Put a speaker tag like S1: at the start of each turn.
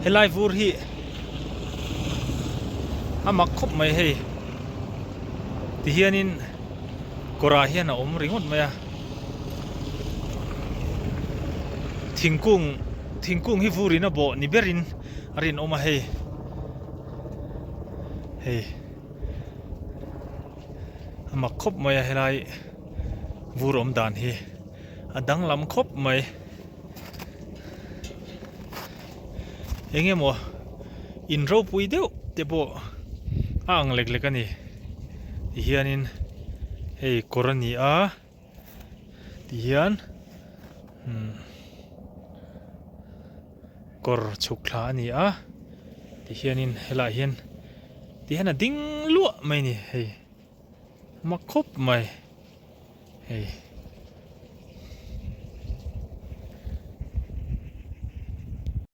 S1: Helai vur hi a mak khawp mai hei tihianin kawrah hian a awm ringawt mai a thingkung thingkung hi vurin a bawh ni berin a rinawm a hei hei a mak khawp mai a helai vur awm dan hi a danglam khawp mai. Eng emaw in ropui deuh te pawh a ang lek lek a ni tihianin hei kawr a ni a tihian umm kawr chhuk thla a ni a tihianin helaiah hian tihian a ding luah mai a ni hei mak khawp mai hei.